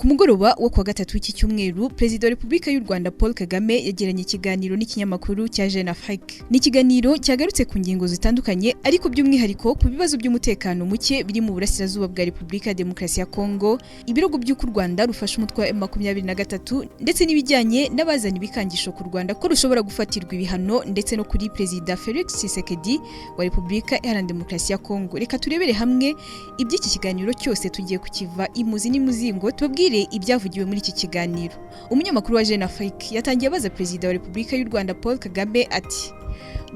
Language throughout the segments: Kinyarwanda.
Ku mugoroba wo kuwa gatatu w'iki cyumweru, Perezida wa Repubulika y'u Rwanda Paul Kagame yagiranye ikiganiro n'ikinyamakuru cya Jeune Afrique. Ni ikiganiro cyagarutse ku ngingo zitandukanye, ariko by'umwihariko ku bibazo by'umutekano muke biri mu burasirazuba bwa Repubulika ya Demokarasi ya Kongo, ibirego by'uko u Rwanda rufasha umutwe wa M23, ndetse n'ibijyanye n'abazana ibikangisho ku Rwanda ko rushobora gufatirwa ibihano, ndetse no kuri Perezida Felix Tshisekedi wa Repubulika Iharanira Demokarasi ya Kongo. Reka turebere hamwe iby'iki kiganiro cyose, tugiye kukiva imuzi n'imuzingo, tubabwire ibyavugiwe muri iki kiganiro. Umunyamakuru wa Jeune Afrique yatangiye abaza Perezida wa Repubulika y'u Rwanda Paul Kagame ati: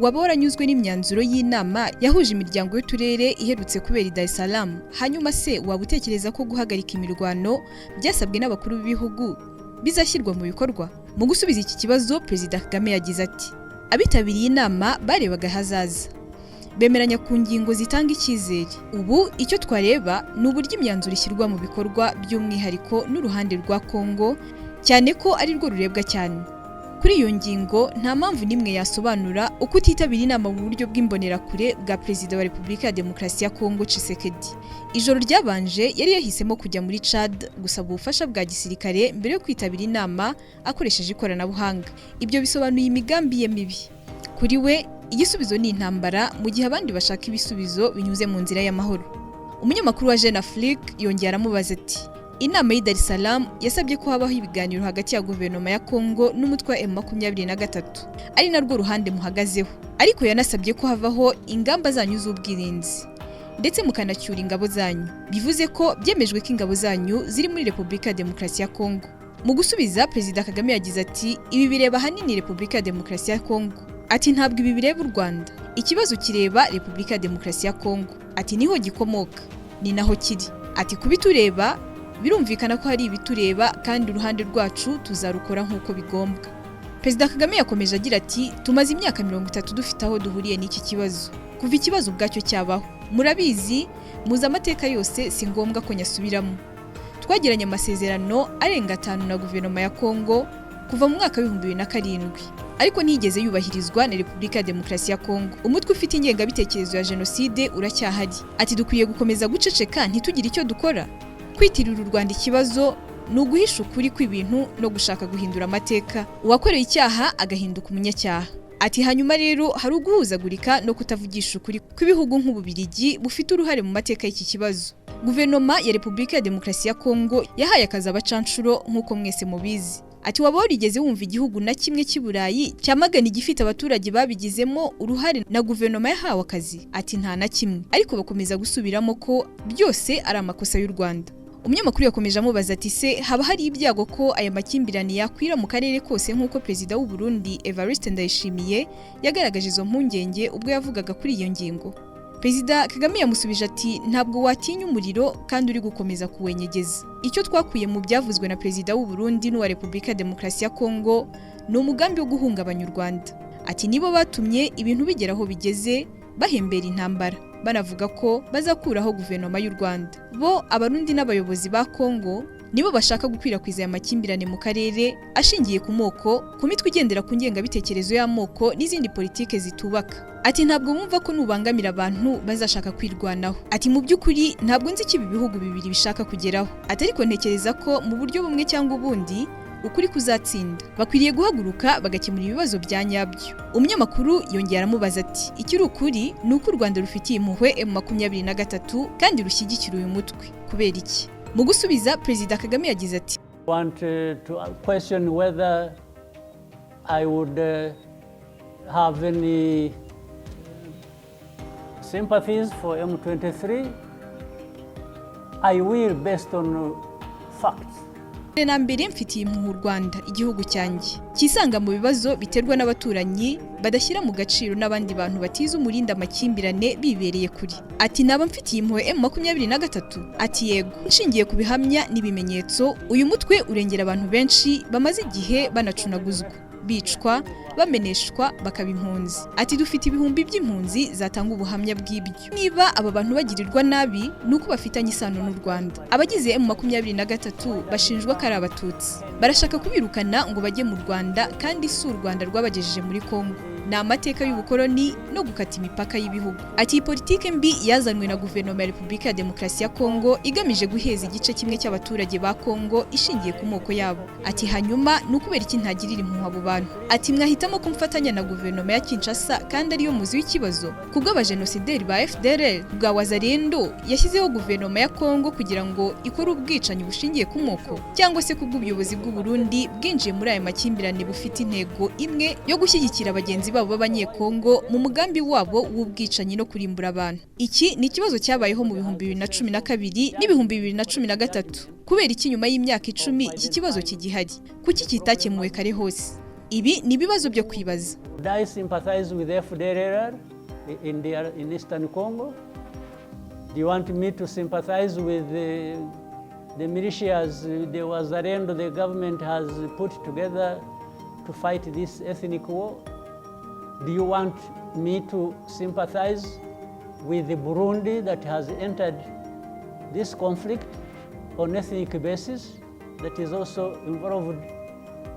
"Waba waranyuzwe n'imyanzuro y'inama yahuje imiryango y'uturere iherutse kubera i Dar es Salaam? Hanyuma se waba utekereza ko guhagarika imirwano byasabwe n'abakuru b'ibihugu bizashyirwa mu bikorwa?" Mu gusubiza iki kibazo, Perezida Kagame yagize ati: "Abitabiriye inama barebaga ahazaza, bemeranya ku ngingo zitanga icyizere. Ubu icyo twareba ni uburyo imyanzuro ishyirwa mu bikorwa, by'umwihariko n'uruhande rwa Kongo, cyane ko ari rwo rurebwa cyane. Kuri iyo ngingo, nta mpamvu n'imwe yasobanura uko utitabira inama mu buryo bw'imbonerakure bwa Perezida wa Repubulika ya Demokarasi ya Kongo Tshisekedi. Ijoro ryabanje yari yahisemo kujya muri Chad gusaba ubufasha bwa gisirikare mbere yo kwitabira inama akoresheje ikoranabuhanga. Ibyo bisobanuye imigambi ye mibi. Kuri we, igisubizo ni intambara, mu gihe abandi bashaka ibisubizo binyuze mu nzira y'amahoro." Umunyamakuru wa Jeune Afrique yongera aramubaza ati: "Inama y'i Dar es Salaam yasabye ko habaho ibiganiro hagati ya guverinoma ya Congo n'umutwe wa M23, ari narwo ruhande muhagazeho, ariko yanasabye ko havaho ingamba zanyu z'ubwirinzi ndetse mukanacyura ingabo zanyu. Bivuze ko byemejwe ko ingabo zanyu ziri muri Repubulika ya Demokarasi ya Congo?" Mu gusubiza, Perezida Kagame yagize ati: "Ibi bireba ahanini Repubulika ya Demokarasi ya Congo." Ati: "Ntabwo ibi bireba u Rwanda, ikibazo kireba Repubulika ya Demokarasi ya Congo." Ati: "Niho gikomoka, ni naho kiri." Ati: "Kubitureba, birumvikana ko hari ibitureba, kandi uruhande rwacu tuzarukora nk'uko bigombwa." Perezida Kagame yakomeje agira ati: "Tumaze imyaka 30 dufite aho duhuriye n'iki kibazo, kuva ikibazo ubwacyo cyabaho. Murabizi, muzi amateka yose, si ngombwa ko nyasubiramo. Twagiranye amasezerano arenga atanu na guverinoma ya Kongo kuva mu mwaka wa 2007, ariko ntiyigeze yubahirizwa na Repubulika ya Demokarasi ya Kongo. Umutwe ufite ingengabitekerezo ya jenoside uracyahari." Ati: "Dukwiye gukomeza guceceka ntitugire icyo dukora? Kwitirira u Rwanda ikibazo ni uguhisha ukuri kw'ibintu no gushaka guhindura amateka, uwakoreye icyaha agahinduka umunyacyaha." Ati: "Hanyuma rero hari uguhuzagurika no kutavugisha ukuri kw'ibihugu nk'Ububirigi bufite uruhare mu mateka y'iki kibazo. Guverinoma ya Repubulika ya Demokarasi ya Kongo yahaye akazi abacanshuro, nk'uko mwese mubizi." Ati: "Waba warigeze wumva igihugu na kimwe cy'i Burayi cyamagana igifite abaturage babigizemo uruhare na guverinoma yahawe akazi?" Ati: "Nta na kimwe, ariko bakomeza gusubiramo ko byose ari amakosa y'u Rwanda." Umunyamakuru yakomeje amubaza ati: "Se haba hari ibyago ko aya makimbirane yakwira mu karere kose, nk'uko Perezida w'u Burundi Evariste Ndayishimiye yagaragaje izo mpungenge ubwo yavugaga kuri iyo ngingo?" Perezida Kagame yamusubije ati: "Ntabwo watinya umuriro kandi uri gukomeza kuwenyegeza. Icyo twakuye mu byavuzwe na Perezida w'u Burundi n'uwa Repubulika ya Demokarasi ya Kongo ni umugambi wo guhungabanya u Rwanda." Ati: "Nibo batumye ibintu bigera aho bigeze, bahembera intambara, banavuga ko bazakuraho guverinoma y'u Rwanda. Bo Abarundi n'abayobozi ba Kongo nibo bashaka gukwirakwiza aya makimbirane mu karere ashingiye ku moko, ku mitwe igendera ku ngengabitekerezo y'amoko n'izindi politike zitubaka." Ati: "Ntabwo bumva ko nubangamira abantu bazashaka kwirwanaho." Ati: "Mu by'ukuri ntabwo nzi icyo ibi bihugu bibiri bishaka kugeraho." Ati: "Ariko ntekereza ko mu buryo bumwe cyangwa ubundi ukuri kuzatsinda. Bakwiriye guhaguruka bagakemura ibibazo bya nyabyo." Umunyamakuru yongera aramubaza ati: "Ikiri ukuri ni uko u Rwanda rufitiye impuhwe M23 kandi rushyigikira uyu mutwe. Kubera iki?" Mu gusubiza, Perezida Kagame yagize ati: Want to question whether I would have any sympathies for M23. I will, based on facts. "Mbere na mbere mfitiye impuhwe u Rwanda, igihugu cyanjye cyisanga mu bibazo biterwa n'abaturanyi badashyira mu gaciro n'abandi bantu batiza umurinda amakimbirane bibereye kuri." Ati: "Naba mfitiye impuhwe M23?" Ati: "Yego, nshingiye ku bihamya n'ibimenyetso. Uyu mutwe urengera abantu benshi bamaze igihe banacunaguzwa, bicwa, bameneshwa, bakaba impunzi." Ati: "Dufite ibihumbi by'impunzi zatanga ubuhamya bw'ibyo. Niba aba bantu bagirirwa nabi, ni uko bafitanye isano n'u Rwanda. Abagize M23 bashinjwa ko ari Abatutsi. Barashaka kubirukana ngo bajye mu Rwanda, kandi si u Rwanda rwabagejeje muri Kongo. Ni amateka y'ubukoloni no gukata imipaka y'ibihugu. Ati iyi politike mbi yazanwe na guverinoma ya Repubulika ya Demokarasi ya Kongo igamije guheza igice kimwe cy'abaturage ba Kongo ishingiye ku moko yabo. Ati hanyuma ni ukubera iki ntagirira impuhwe abo bantu? Ati mwahitamo kumfatanya na guverinoma ya Kinshasa kandi ariyo muzi w'ikibazo kubw'abajenosideri ba FDLR, bwa Wazalendo yashyizeho guverinoma ya Kongo kugira ngo ikore ubwicanyi bushingiye ku moko, cyangwa se kubw'ubuyobozi bw'u Burundi bwinjiye muri aya makimbirane bufite intego imwe yo gushyigikira bagenzi babo b'Abanyekongo mu mugambi wabo w'ubwicanyi no kurimbura abantu. Iki ni ikibazo cyabayeho mu 2012 n'2013. Kubera iki nyuma y'imyaka 10 iki kibazo kigihari? Kuki kitakemuwe kare hose? Ibi ni ibibazo byo kwibaza. Would I sympathize with FDLR in Eastern Congo? Do you want me to sympathize with the militias, the Wazalendo the government has put together to fight this ethnic war? Do you want me to sympathize with the Burundi that has entered this conflict on ethnic basis, that is also involved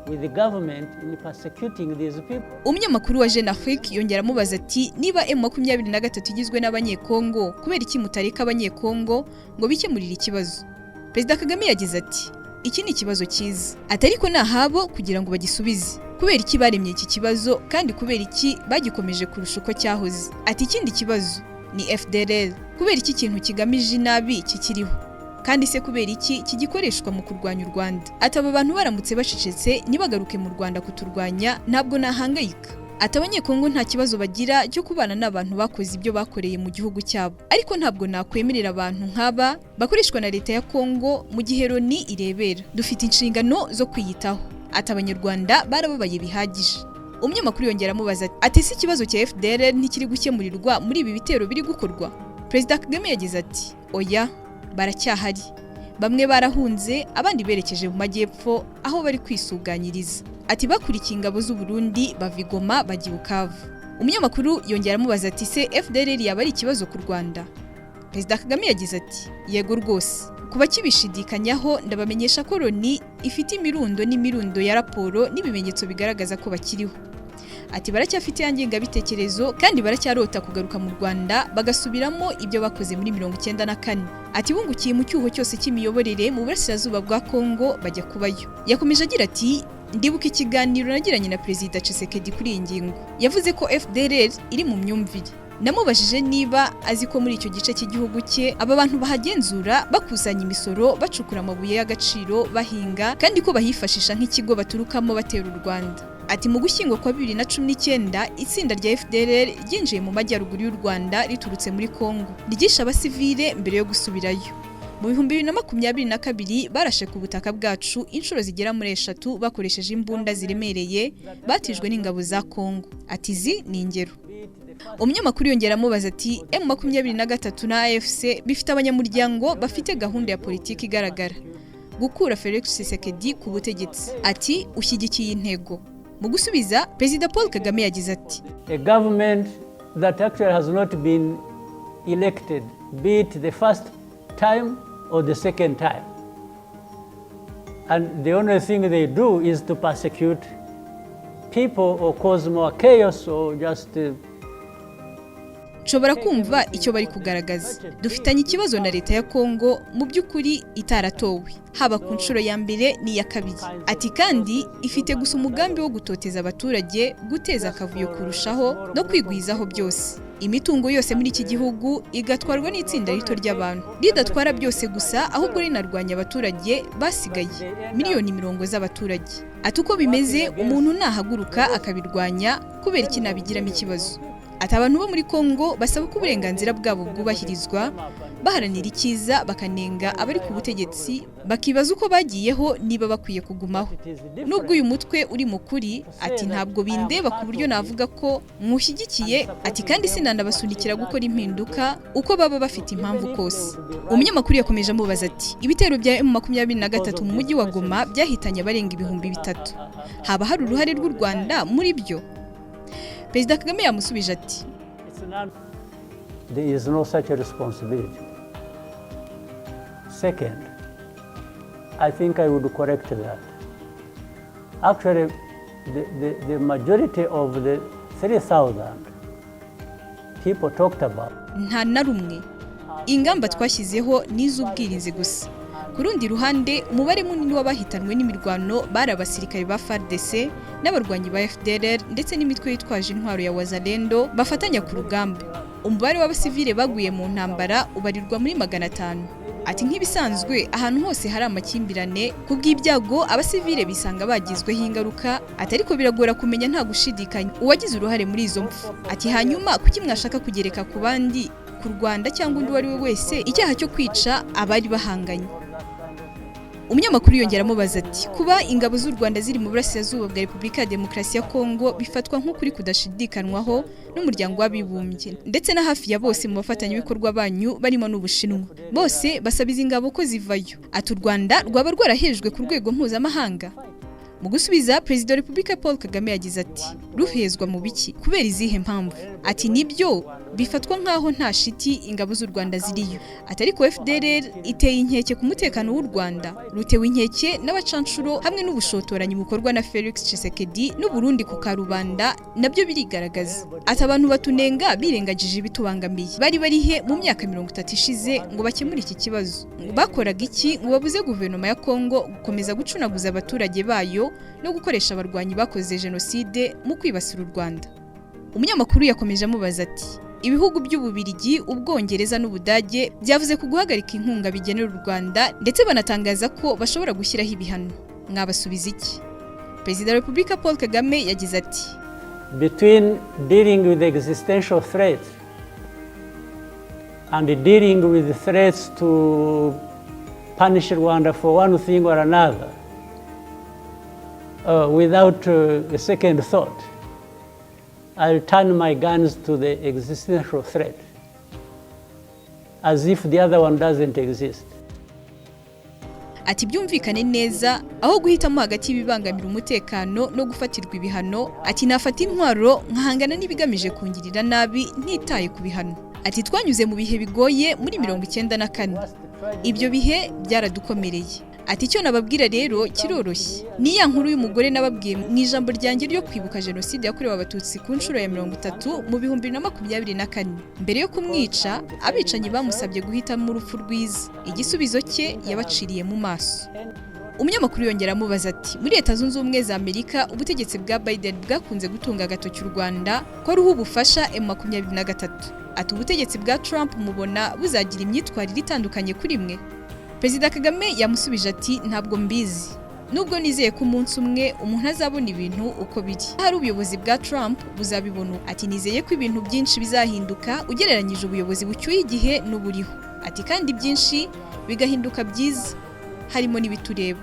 with the government in persecuting these people? Umunyamakuru wa Jeune Afrique yongera amubaza ati niba M23 igizwe n'Abanyekongo, kubera iki mutareka Abanyekongo ngo bikemurire ikibazo? Perezida Kagame yagize ati iki ni ikibazo cyiza, ati ariko ni ahabo kugira ngo bagisubize. Kubera iki baremye iki kibazo, kandi kubera iki bagikomeje kurusha uko cyahoze? Ati ikindi kibazo ni FDLR. Kubera iki kintu kigamije inabi kikiriho? Kandi se kubera iki kigikoreshwa mu kurwanya u Rwanda? Ati aba bantu baramutse bacecetse ntibagaruke mu Rwanda kuturwanya, ntabwo nahangayika. Ati Abanyekongo nta kibazo bagira cyo kubana n'abantu bakoze ibyo bakoreye mu gihugu cyabo, ariko ntabwo nakwemerera abantu nk'aba bakoreshwa na leta ya Kongo mu gihe Loni irebera. Dufite inshingano zo kwiyitaho. Ati Abanyarwanda barababaye bihagije. Umunyamakuru yongera amubaza ati si ikibazo cya FDLR ntikiri gukemurirwa muri ibi bitero biri gukorwa? Perezida Kagame yagize ati oya, baracyahari. Bamwe barahunze, abandi berekeje mu majyepfo aho bari kwisuganyiriza. Ati bakurikiye ingabo z'u Burundi bava i Goma bajya i Bukavu. Umunyamakuru yongera amubaza ati se FDLR yaba ari ikibazo ku Rwanda? Perezida Kagame yagize ati yego rwose. Kuba kibishidikanyaho ndabamenyesha ko Loni ifite imirundo n'imirundo ya raporo n'ibimenyetso bigaragaza ko bakiriho. Ati baracyafite ya ngengabitekerezo kandi baracyarota kugaruka mu Rwanda bagasubiramo ibyo bakoze muri 94. Ati bungukiye mu cyuho cyose cy'imiyoborere mu burasirazuba bwa Kongo bajya kubayo. Yakomeje agira ati ndibuka ikiganiro nagiranye na Perezida Tshisekedi kuri iyi ngingo. Yavuze ko FDLR iri mu myumvire. Namubajije niba azi ko muri icyo gice cy'igihugu cye aba bantu bahagenzura, bakusanya imisoro, bacukura amabuye y'agaciro, bahinga, kandi ko bahifashisha nk'ikigo baturukamo batera u Rwanda. Ati mu Gushyingo kwa 2019 itsinda rya FDLR ryinjiye mu majyaruguru y'u Rwanda riturutse muri Kongo, ryishe abasivile mbere yo gusubirayo. Mu 2022 barashe ku butaka bwacu inshuro zigera muri 3 bakoresheje imbunda ziremereye batijwe n'ingabo za Kongo. Ati izi ni ingero. Umunyamakuru yongera amubaza ati M23 na AFC bifite abanyamuryango bafite gahunda ya politiki igaragara, gukura Felix Tshisekedi ku butegetsi. Ati ushyigikiye intego? Mu gusubiza, Perezida Paul Kagame yagize ati a government that actually has not been elected, be it the first time or the second time. And the only thing they do is to persecute people or cause more chaos or just Nshobora kumva icyo bari kugaragaza. Dufitanye ikibazo na leta ya Kongo mu by'ukuri itaratowe, haba ku nshuro ya mbere n'iya kabiri. Ati kandi ifite gusa umugambi wo gutoteza abaturage, guteza akavuyo kurushaho no kwigwizaho byose. Imitungo yose muri iki gihugu igatwarwa n'itsinda rito ry'abantu, ridatwara byose gusa ahubwo rinarwanya abaturage basigaye, miliyoni 100 z'abaturage. Ati uko bimeze umuntu nahaguruka akabirwanya, kubera iki nabigiramo ikibazo? Ati abantu bo muri Kongo basaba ko uburenganzira bwabo bwubahirizwa, baharanira icyiza, bakanenga abari ku butegetsi, bakibaza uko bagiyeho niba bakwiye kugumaho. Nubwo uyu mutwe uri mu kuri, ati ntabwo bindeba ku buryo navuga ko mwushyigikiye, ati kandi sinanabasunikira gukora impinduka uko baba bafite impamvu kose. Umunyamakuru yakomeje amubaza ati ibitero bya M23 mu mujyi wa Goma byahitanye abarenga 3000, haba hari uruhare rw'u Rwanda muri byo? Perezida Kagame yamusubije ati There is no such a responsibility. Second, I think I would correct that. Actually, the majority of the 3,000 people talked about. Nta na rumwe. Ingamba twashyizeho ni iz'ubwirinzi gusa. Ku rundi ruhande, umubare munini w'abahitanwe n'imirwano bari abasirikare ba FARDC n'abarwanyi ba FDLR ndetse n'imitwe yitwaje intwaro ya Wazalendo bafatanya ku rugamba. Umubare w'abasivile baguye mu ntambara ubarirwa muri 500. Ati nk'ibisanzwe ahantu hose hari amakimbirane, ku bw'ibyago abasivile bisanga bagizweho ingaruka. Ati ariko biragora kumenya nta gushidikanya uwagize uruhare muri izo mpfu. Ati hanyuma kuki mwashaka kugereka ku bandi, ku Rwanda cyangwa undi uwo ari we wese, icyaha cyo kwica abari bahanganye? Umunyamakuru yongera amubaza ati kuba ingabo z'u Rwanda ziri mu burasirazuba bwa Repubulika ya Demokarasi ya Kongo bifatwa nk'ukuri kudashidikanwaho n'Umuryango w'Abibumbye ndetse na hafi ya bose mu bafatanyabikorwa banyu barimo n'Ubushinwa, bose basaba izi ngabo ko zivayo. Ati u Rwanda rwaba rwarahejwe ku rwego mpuzamahanga? Mu gusubiza, Perezida wa Repubulika Paul Kagame yagize ati ruhezwa mu biki, kubera izihe mpamvu? Ati nibyo, bifatwa nk'aho nta shiti ingabo z'u Rwanda ziriyo. Ati ariko FDLR iteye inkeke ku mutekano w'u Rwanda, rutewe inkeke n'abacanshuro hamwe n'ubushotoranyi bukorwa na Felix Tshisekedi n'u Burundi ku karubanda, nabyo birigaragaza. Ati abantu batunenga birengagije ibitubangamiye. Bari barihe mu myaka 30 ishize ngo bakemure iki kibazo? Bakoraga iki ngo babuze guverinoma ya Kongo gukomeza gucunaguza abaturage bayo no gukoresha abarwanyi bakoze jenoside mu kwibasira u Rwanda? Umunyamakuru yakomeje amubaza ati ibihugu by'Ububirigi, Ubwongereza n'Ubudage byavuze ku guhagarika inkunga bigenera u Rwanda ndetse banatangaza ko bashobora gushyiraho ibihano, mwabasubiza iki? Perezida wa Repubulika Paul Kagame yagize ati Between dealing with existential threats and dealing with threats to punish Rwanda for one thing or another, without a second thought, I'll turn my guns to the existential threat, as if the other one doesn't exist. Ati byumvikane neza, aho guhitamo hagati y'ibibangamira umutekano no gufatirwa ibihano, ati nafata intwaro nkahangana n'ibigamije kungirira nabi ntitaye ku bihano. Ati twanyuze mu bihe bigoye muri 94, ibyo bihe byaradukomereye. Ati icyo nababwira rero kiroroshye, ni ya nkuru y'umugore nababwiye mu ijambo ryanjye ryo kwibuka jenoside yakorewe Abatutsi ku nshuro ya 30 mu 2024. Mbere yo kumwica, abicanyi bamusabye guhitamo urupfu rwiza, igisubizo cye yabaciriye mu maso. Umunyamakuru yongera amubaza ati muri Leta Zunze Ubumwe za Amerika, ubutegetsi bwa Biden bwakunze gutunga agatoki u Rwanda ko ruha ubufasha M23. Ati ubutegetsi bwa Trump mubona buzagira imyitwarire itandukanye kuri mwe? Perezida Kagame yamusubije ati ntabwo mbizi, nubwo nizeye ko umunsi umwe umuntu azabona ibintu uko biri. Hari ubuyobozi bwa Trump buzabibona. Ati nizeye ko ibintu byinshi bizahinduka ugereranyije ubuyobozi bucyuye igihe n'uburiho. Ati kandi byinshi bigahinduka byiza, harimo n'ibitureba.